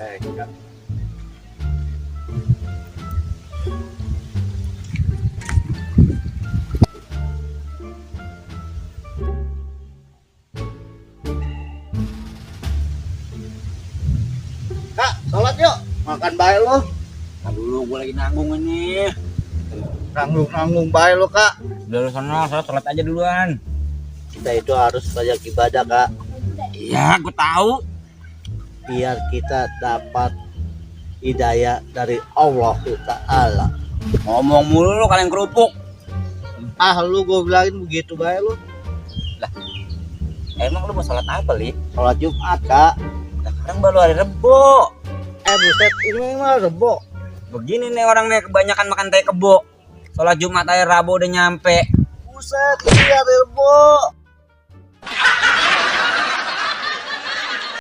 Kak. Kak, sholat yuk. Makan bae lo. Nah dulu gue lagi nanggung ini. Nanggung bae lo, Kak. Udah lu sana, sholat aja duluan. Kita itu harus banyak ibadah, Kak. Iya, gue tahu. Biar kita dapat hidayah dari Allah Ta'ala. Ngomong mulu lu kalian kerupuk. Ah, lu gue bilangin begitu bae lu. Lah, emang lu mau sholat apa, Li? Sholat Jumat, Kak. Nah, sekarang baru hari Rebo. Buset, ini mah Rebo. Begini nih orang nih kebanyakan makan teh kebo. Sholat Jumat hari Rabu udah nyampe. Buset, ini hari Rebo.